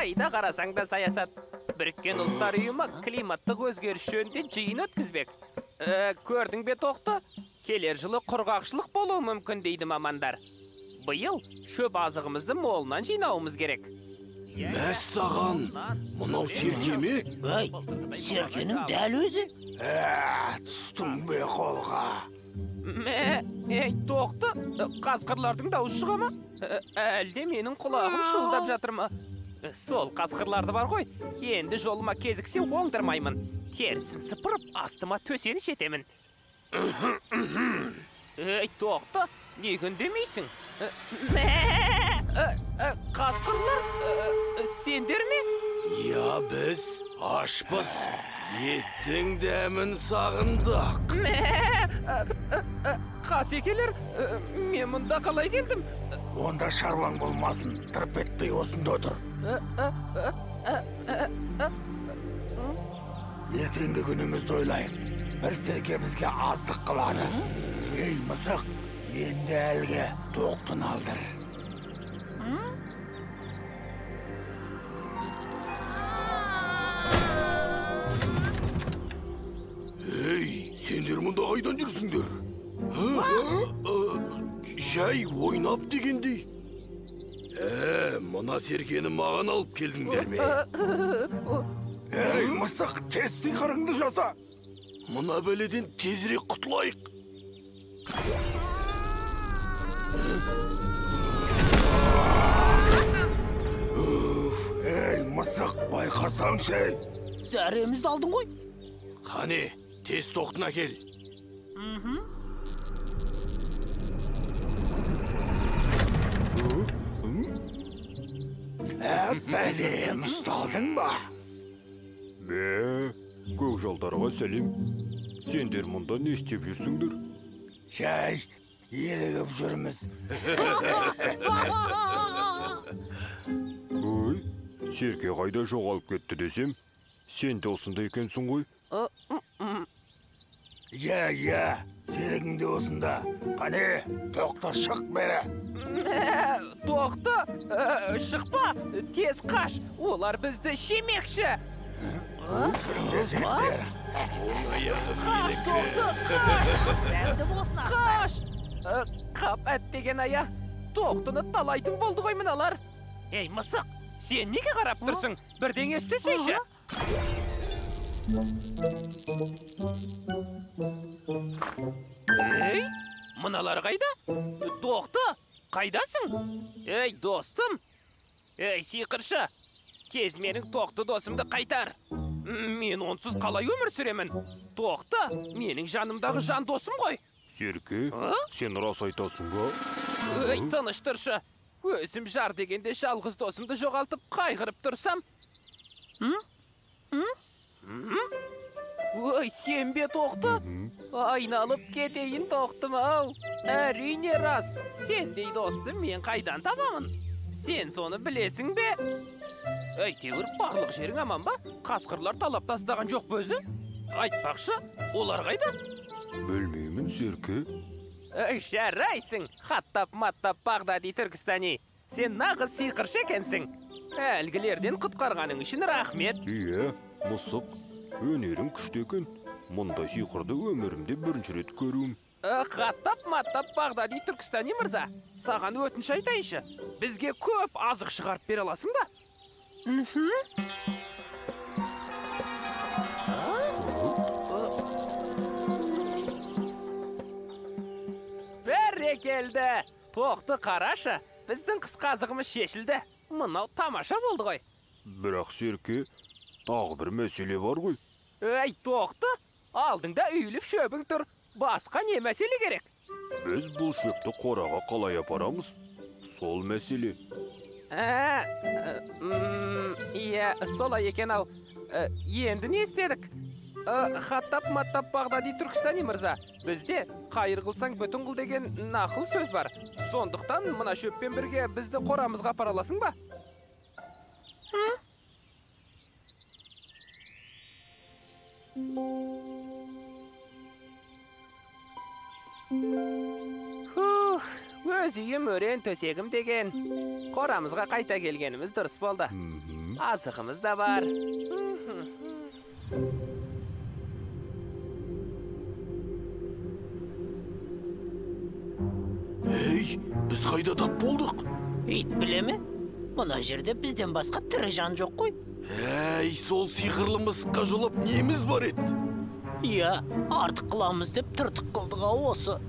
Қайда қарасаң да саясат. Біріккен Ұлттар Ұйымы климаттық өзгеріс жөнінде жиын өткізбек. Көрдің бе, Тоқты? Келер жылы құрғақшылық болуы мүмкін дейді мамандар. Биыл шөп азығымызды молынан жинауымыз керек. Мәссаған, мынау серке ме? Ай, серкенің дәл өзі. Түстің бе қолға? Мә, ей, Тоқты, қасқырлардың дауысы шыға ма? Әлде менің құлағым шуылдап жатыр ма? Сол қасқырларды бар ғой, енді жолыма кезіксе оңдырмаймын. Терісін сыпырып, астыма төсеніш етемін. Ей, Тоқты, неге үндемейсің? Қасқырлар, сендер ме? Я, біз ашпыз. Еттің дәмін сағындық. Қасекелер, мен мұнда қалай келдім? Онда шаруаң болмасын, тырп етпей осында отыр. Ертеңгі күнімізді ойлайық. Бір серке бізге аздық қылады. Ей, мысық, енді әлгі тоқтыны алдыр. Ей, сендер мұнда қайдан жүрсіңдер? Жай ойнап дегендей. Мына серкені маған алып келдіңдер ме? Ей, мысық, тез сиқырыңды жаса. Мына бәледен тезірек құтылайық. Ей, мысық, байқасаңшы. Зәремізді алдың ғой. Қане, тез тоқтыны әкел. Бәлем, ұсталдың ба? Бе, көкжалдарға сәлем. Сендер мұнда не істеп жүрсіңдер? Жай, ерігіп жүрміз. Ой, серке қайда жоғалып кетті десем, сен де осында екенсің ғой. Иә, иә, серігің де осында. Қане, тоқты, шық бері. Тоқты, шықпа, тез қаш, олар бізді жемекші. Жүріңдер, жігіттер. Қаш, Тоқты, қаш. Қаш. Қап әттеген ая, Тоқтыны талайтын болды ғой мыналар. Ей, мысық, сен неге қарап тұрсың? Бірдеңе істесейші. Ей, мыналар қайда? Тоқты, қайдасың? Ей, достым. Ей, сиқыршы, тез менің Тоқты досымды қайтар. Мен онсыз қалай өмір сүремін? Тоқты, менің жанымдағы жан досым ғой. Серке, сен рас айтасың ба? Ей, тыныш тұршы. Өзім жар дегенде жалғыз досымды жоғалтып қайғырып тұрсам. Ой, сен бе, Тоқты? Айналып кетейін, Тоқтым ау. Әрине рас, сендей досты мен қайдан табамын? Сен соны білесің бе? Әйтеуір барлық жерің аман ба? Қасқырлар талап тастаған жоқ па өзі? Айтпақшы, олар қайда? Білмеймін, серке. Жарайсың, хаттап-маттап Бағдади Түркістани. Сен нағыз сиқыршы екенсің. Әлгілерден құтқарғаның үшін рахмет. Иә, мысық, өнерің күшті екен. Мұндай сиқырды өмірімде бірінші рет көруім. Хаттап-маттап Бағдади Түркістани мырза, саған өтініш айтайыншы. Бізге көп азық шығарып бере аласың ба? Бәрекелді! Тоқты қарашы, біздің қысқы азығымыз шешілді. Мынау тамаша болды ғой. Бірақ серке, тағы бір мәселе бар ғой. Ей, Тоқты, алдыңда үйіліп шөбің тұр. Басқа не мәселе керек? Біз бұл шөпті қораға қалай апарамыз? Сол мәселе. Иә, солай екен ау. Енді не істедік? Хаттап-маттап Бағдади Түркістани мырза, бізде қайыр қылсаң бүтін қыл деген нақыл сөз бар. Сондықтан мына шөппен бірге бізді қорамызға апара аласың ба? Фух, өз үйім өрен төсегім деген. Қорамызға қайта келгеніміз дұрыс болды. Азығымыз да бар. Ей, біз қайда тап болдық? Ит біле ме? Мына жерде бізден басқа тірі жан жоқ қой. Әй, сол сиқырлы мысыққа жолап неміз бар еді? Иә, артық қыламыз деп тыртық қылдық ау осы.